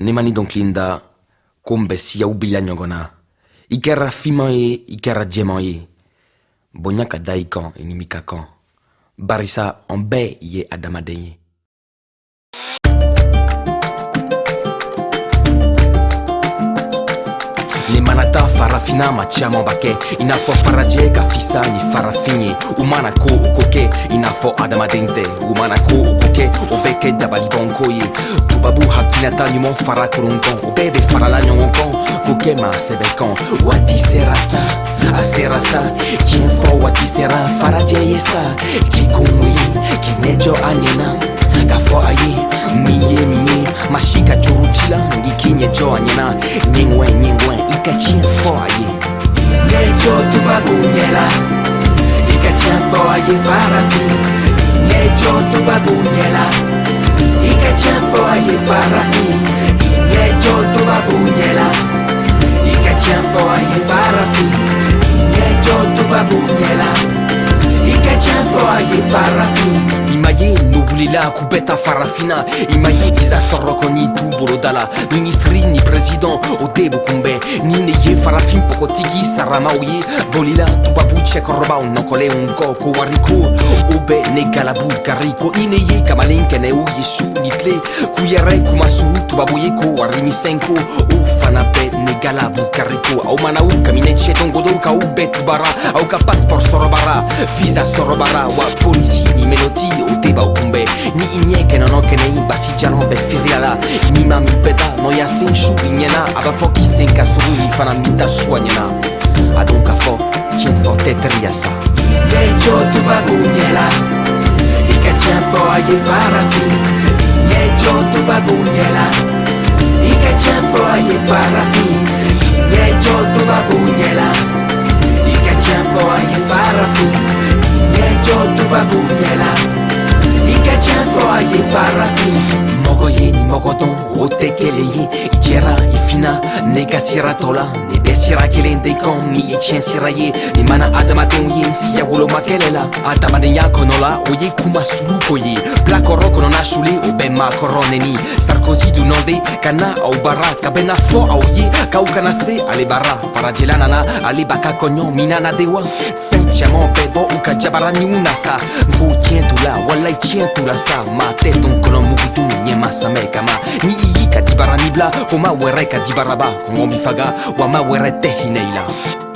Ne ma ni dɔnkili in da ko n bɛ siyaw bila ɲɔgɔn na. I kɛra finman ye, i kɛra jɛman ye, bonya ka da i kan, i ni min ka kan, barisa an bɛɛ ye adamaden ye. Ne mana taa farafina, ma caman b'a kɛ i n'a fɔ farajɛ ka fisa ni farafin ye. U mana ko o ko kɛ i n'a fɔ adamaden tɛ, u mana ko o ko kɛ, o bɛ kɛ dabalibɔnko ye. Tubabu hakilinata ɲuman fara kurun kan, o bɛɛ bɛ farala ɲɔgɔn kan k'o kɛ maa sɛbɛ kan. Waati sera sa, a sera sa, tiɲɛ fɔ waati sera farajɛ ye sa. K'i kun wuli k'i ɲɛ jɔ a ɲɛna k'a fɔ a ye min ye min ye, maa si ka juru t'i la n'i k'i ɲɛ jɔ a ɲɛna. Ɲɛŋwɛ ɲɛŋwɛ, i ka tiɲɛ fɔ a ye. I ɲɛ jɔ tubabu ɲɛ la, i ka tiɲɛ fɔ a ye farafin. I ɲɛ jɔ tubabu ɲɛ la, i ka tiɲɛ fɔ a ye farafin. I ɲɛ jɔ tubabu ɲɛ la, i ka tiɲɛ fɔ a ye farafin. I ɲɛ jɔ tubabu ɲɛ la, i ka tiɲɛ fɔ a ye farafin. I ma ye n'u wulila k'u bɛ taa farafina, i ma ye visa sɔrɔ kɔni t'u boloda la. Ministre ni président, o de b'u kunbɛn. Ni ne ye farafin pɔgɔtigi saramaw ye, bolila tubabu cɛkɔrɔbaw nɔkɔlenw kɔ ko wariko, o bɛ ne galabu gari ko. Ni ne ye kamalen kɛnɛw ye su ni tile k'u yɛrɛ kuma suru tubabu ye ko warimisɛn ko, o fana bɛ ne galabu gari ko. Aw mana u kaminɛ cɛ dongodo k'aw bɛɛ tubara, aw ka passeport sɔrɔbara, visa sɔrɔbara, wa polisi ni menoti, o tɛ b'aw kunbɛn. Ni i ɲɛ kɛnɛnɔ kɛnɛ, i basi jalan bɛ firiya la. Ni ma min bɛɛ da nɔya sen su i ɲɛna, a b'a fɔ k'i sen ka sugu, ni fana min ta su a ɲɛna. A dɔn k'a fɔ tiɲɛ fɔ tɛ teriya sa. I ɲɛ jɔ tubabu ɲɛ la, i ka tiɲɛ fɔ a ye farafin. I ɲɛ jɔ tubabu ɲɛ la, i ka tiɲɛ fɔ a ye farafin. I ɲɛ jɔ tubabu ɲɛ la, i ka tiɲɛ fɔ a ye farafin. I ɲɛ jɔ tubabu ɲɛ la, i ka tiɲɛ fɔ a ye farafin. Mɔgɔ ye ni mɔgɔ dɔn, o tɛ kelen ye. I jɛra, i finna, ne ka sira tɔ la, ne bɛ sira kelen de kan, min ye tiɲɛ sira ye. Nin mana adamadenw ye siya woloma kɛlɛ la adamadenya kɔnɔ la, o ye kuma sulu ko ye. Bilakɔrɔ kɔnɔna sule, o bɛ maakɔrɔ neni. Sarkozy dunan de ka na aw bara ka bɛ na fɔ aw ye k'aw kana se ale bara. Farajɛla nana ale ba ka kɔɲɔ min nana de wa, fɛn caman bɛ bɔ u ka jabaraninw na sa. N ko tiɲɛ t'u la, walayi tiɲɛ t'u la sa. Maa tɛ dɔn kɔnɔ mugu dun ɲɛma samɛ kama. Ni i y'i ka dibarani bila ko ma wɛrɛ ka dibaraba, kɔngɔ b'i faga, wa ma wɛrɛ tɛ hinɛ i la.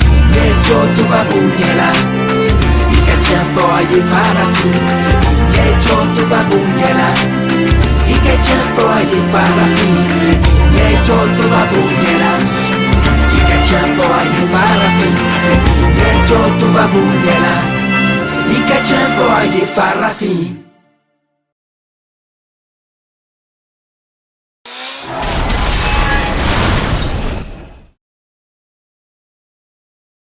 I ɲɛ jɔ tubabu ɲɛ la, i ka tiɲɛ fɔ a ye farafin. I ɲɛ jɔ tubabu ɲɛ la, i ka tiɲɛ fɔ a ye farafin. I ɲɛ jɔ tubabu ɲɛ la, i ka tiɲɛ fɔ a ye farafin. I ɲɛ jɔ tubabu ɲɛ la, i ka tiɲɛ fɔ a ye farafin.